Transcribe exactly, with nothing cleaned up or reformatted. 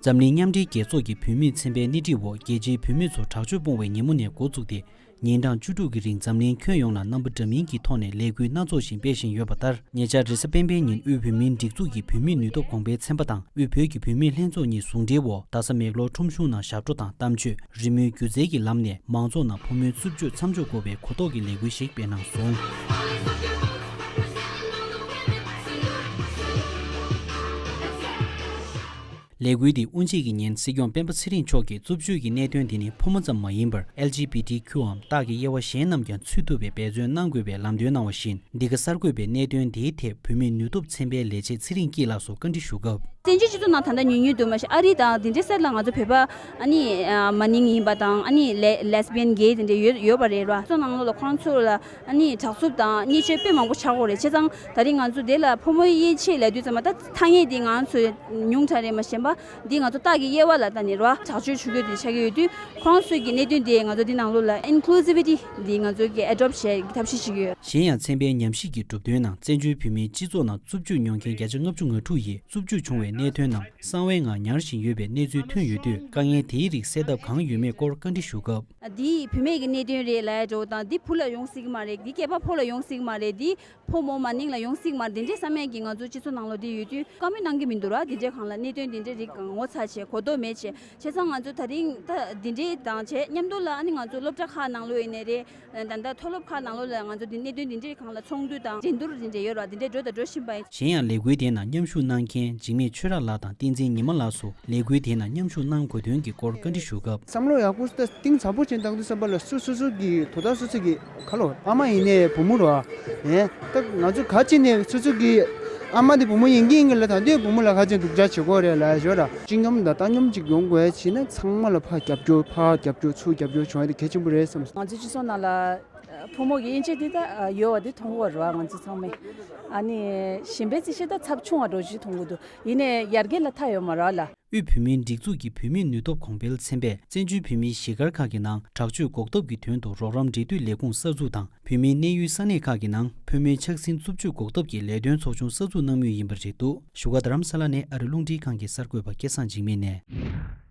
འཛམ་གླིང་མཉམ་འབྲེལ་རྒྱལ་ཚོགས་ཀྱི་བུད་མེད་ཚན་པའི་སྣེ་ཁྲིད་འོག་རྒྱལ་སྤྱིའི་བུད་མེད་ཚོ་དྲག་སྤྱོད་སྤོང་བའི་ཉིན་མོ་ནས་འགོ་བཙུགས་ཏེ། ཉིན་གྲངས་བཅུ་དྲུག་གི་རིང་འཛམ་གླིང་ཁྱོན་ཡོངས་ལ་རྣམ་པ་འདྲ་མིན་གྱི་ཐོག་ནས་ལས་འགུལ་སྣ་ཚོགས་ཤིག་སྤེལ་བཞིན་ཡོད་པ་ལྟར། ཉེ་ཆར་རེས་གཟའ་སྤེན་པའི་ཉིན་དབུས་བོད་མིའི་སྒྲིག་འཛུགས་ཀྱི་བུད་མེད་ནུས་སྟོབས་གོང་འཕེལ་ཚན་པ་དང་དབུས་བོད་ཀྱི་བུད་མེད་ལྷན་ཚོགས་གཉིས་ཟུང་འབྲེལ་འོག་རྡ་ས་མེག་ལོར་ཁྲོམ་གཞུང་ནང་ཞབས་བྲོ་དང་གཏམ་བརྗོད། རི་མོའི་སྒྱུ་རྩལ་གྱི་ལམ་ནས་མང་ཚོགས་ནང་ཕོ་མོའི་རྩུབ་སྤྱོད་མཚམས་འཇོག་དགོས་པའི་གོ་རྟོགས་ཀྱི་ལས་འགུལ་ཞིག་སྤེལ་གནང་སོང་། ལས་འགུལ་འདི་དབུ་འབྱེད་ཀྱི་ཉིན་སྲིད་སྐྱོང་སྤེན་པ་ཚེ་རིང་མཆོག་གིས་རྩུབ་སྤྱོད་ཀྱི་གནད་དོན་འདི་ནི་ཕོ་མོ་ཙམ་མ་ཡིན་པར་ཨེལ་ཇི་བི་ཊི་ཀིའུ་འམ་སྟག་གི་དབྱེ་བ་གཞན་རྣམས་ཀྱང་ཚུད་ཐུབ་པའི་འབད་བརྩོན་གནང་དགོས་པའི་ལམ་སྟོན་གནང་བ་བཞིན། འདི་ག་གསར་འགོད་པས་གནད་དོན་འདིའི་ཐད་བུད་མེད་ནུས་སྟོབས་ཚན་པའི་ལས་བྱེད་ཚེ་རིང་སྐྱིད་ལགས་སུ་བཀའ་འདྲི་ཞུ་སྐབས། བཙན་བྱོལ་སྤྱི་ཚོགས་ནང་ད་ལྟ་ཉུང་ཉུང་དུ་མ་ཞིག་ཨ་རི་དང་དེ་འདྲའི་སར་ལ་ང་ཚོ་བོད་པ་ཨ་ནི་མ་ནིང་ཡིན་པ་དང་ཨ་ནི་ལེ་སི་བི་ཡན་གེ་དེ་འདྲ་ཡོད་ཡོད་པ་རེད་ར། སོ་ནང་ལོགས་ལ་ཁོང་ཚོ་ལ་ཨ་ནི་དྲག་རྩུབ་དང་བརྙས་བཅོས་དཔེ་མང་པོ་ཆགས་ཀྱི་ཡོད་རེད། བྱས་ཙང་ད་རིང་ང་ཚོ་དེ་ལ་ཕོ་མོའི་དབྱེ་འབྱེད་ལབ་དུས་ཙམ་པ་ད་ཐ་སྙད་དེ་ང་ཚོ་ཉུང་དྲགས་རེད་མ་གཞན་པ། འདི་ང་ཚོ་སྟག་གི་དབྱེ་བ་ལ་ལྟ་ནས་ར་དྲག་སྤྱོད་བྱེད་རྒྱུ་དེ་ཆགས་ཀྱི་ཡོད་དུས་ཁོང་ཚོའི་གི་གནད་དོན་དེ་ང་ཚོ་འདི་ནང་ལོགས་ལ་ཨིན་ཀུ་ལུ་སི་བི་ཊི་འདི་ང་ཚོ་གི་ཨེ་ཌོབ་བྱེད་ཀྱི་ཐབས་ཤེས་བྱེད་ཀྱི་ཡོད། གཞན་ཡང་ཚན་པའི་ཉམས་ཞིབ་ཀྱི་གྲུབ་དོན་ནང་བཙན་བྱོལ་བོད་མིའི་སྤྱི་ཚོགས་ནང་རྩུབ་སྤྱོད་མྱོང་མཁན་བརྒྱ་ཆ་ལྔ་བཅུ་ང་དྲུག་ཡིས་རྩུབ་སྤྱོད་བྱུང་བའི་གནད་དོན་རྣམས་གསང་བའི་ངང་ཉར་བཞིན་ཡོད་པའི་གནས་ཚུལ་ཐོན་ཡོད་དུས། དཀའ་ངལ་དེའི་རིགས་སེལ་ཐབས་གང་ཡོད་མེད་སྐོར་བཀའ་འདྲི་ཞུ་སྐབས། འདི་བུད་མེད་ཀྱི་གནད་དོན་རེད་ལབ་ཡ་འདྲ་བོ་དང་འདི་བུ་ལ་ཡོང་སྲིད་ཀྱི་མ་རེད། འདི་སྐྱེས་པ་ཕོ་ལ་ཡོང་སྲིད་ཀྱི་མ་རེད། འདི་ཕོ་མོ་མ་ནིང་ལ་ཡོང་སྲིད་མ་རེད། འདི་འདྲའི་བསམ་ཡས་ཀྱི་ང་ཚོ་སྤྱི་ཚོགས་ནང་ལོགས་འདི་ཡོད་དུས་བཀའ་མོལ་གནང་གི་མི་འདུག་ར། འདི་འདྲའི་སྒང་ལ་གནད་དོན་འདི་འདྲའི་རིགས་ངོ་ཚ་བྱས་གོ་རྟོགས་མེད་བྱས། བྱས་ཙང་ང་ཚོ་ད་རིང་ད་འདི་འདྲའི་དང་བྱས་མཉམ་དུ་ལ་ཨ་ནི་ང་ཚོ་སློབ་གྲྭ་ཁག་ནང་ལོགས་ཡིན་ནའི་རེད། ད་ལྟ་མཐོ་སློབ་ཁག་ནང་ལོགས་ལ་ང་ཚོ་འདི་གནད་དོན་འདི་འདྲའི་སྒང་ལ་ཚོགས་འདུ་དང་འགྲན་བསྡུར་འདི་འདྲ་ཡོད་ར། འདི་འདྲའི་འགྲོ་དང་འགྲོ་བཞིན་པ་ཡིན། གཞན་ཡང་ལས་འགུལ་དེའི་ནང་མཉམ་ཞུགས་གནང་མཁན་འཇིགས་མེད་ཆོས་རབ་ལགས་དང་བསྟན་འཛིན་ཉི་མ་ལགས་སུ་ལས་འགུལ་དེའི་ནང་མཉམ་ཞུགས་གནང་དགོས་དོན་གྱི་སྐོར་བཀའ་འདྲི་ཞུ་སྐབས། བསམ་བློ་ཡག་པོ་ད་གཏིང་ཟབ་པོ་ཅིག་བཏང་དུས་ཙམ་པ་ལ་སོ་སོ་སོ་གི་དོ་བདག་སོ་སོ་གི་ཁ་ལོ་ཨ་མ་ཡིན་ནའི་བུ་མོ་རོ། ཨེ་ད་ང་ཚོ་ག་ཅི་ནས་སོ་སོ་གི་ཨ་མ་དེ་བུ་མོ་ཡིན་གྱི་ཡིན་གྱི་ལ་ད་དུས་བུ་མོ་ལ་ག་ཅི་སྡུག་ཅག་བྱེད་དགོས་རེད་ལ་ཞོ་ར། སྤྱི་སྙོམས་དང་བཏང་སྙོམས་ཅིག་ཡོང་དགོས་ཡ་བྱས་ན་ཚང་མ་ལ་ཕར་རྒྱབ་སྐྱོར་ཕར་རྒྱབ་སྐྱོར་ཚུར་རྒྱབ་སྐྱོར་བྱུང་ཡ་དེ་གལ་ཆེན་པོ་རེད་བསམ། ང་ཚོའི་སྤྱི་ཚོགས་ནང་ལ་ཕོ་མོ་གི་དབྱེ་འབྱེད་དེ་ད་ཡོད་པ་དེ་མཐོང་གི་ཡོད་རེད་བ། ང་ཚོ་ཚང་མས་ཨ་ནི་གཞན་པའི་རྩིས་བཤེར་ད་ཚབས་ཆུང་བ་འགྲོ་ཞིག་མཐོང་གི་འདུག་ཡིན་ནའི་ཡར་རྒྱས་ལ་མཐའ་ཡོད་མ་རེད་བ་ལ། དབུས་བོད་མིའི་སྒྲིག་འཛུགས་ཀྱི་བུད་མེད་ནུས་སྟོབས་གོང་འཕེལ་ཚན་པས་བཙན་བྱོལ་བོད་མིའི་གཞིས་སྒར་ཁག་གི་ནང་དྲག་སྤྱོད་འགོག་ཐབས་ཀྱི་དོན་དུ་རོགས་རམ་འབྲེལ་མཐུད་ལས་ཁུངས་གསར་འཛུགས་དང་། བོད་མིའི་གནས་ཡུལ་ས་གནས་ཁག་གི་ནང་བུ་མོའི་ཆགས་ཟིན་རྩུབ་སྤྱོད་འགོག་ཐབས་ཀྱི་ལས་དོན་ཚོགས་ཆུང་གསར་འཛུགས་གནང་མུས་ཡིན་པ་རེད་འདུག་བཞུགས་སྒར་རྡ་རམ་ས་ལ་ནས་ཨ་རི་རླུང་འཕྲིན་ཁང་གི་གསར་འགོད་པ་སྐལ་བཟང་འཇིགས་མེད་ནས།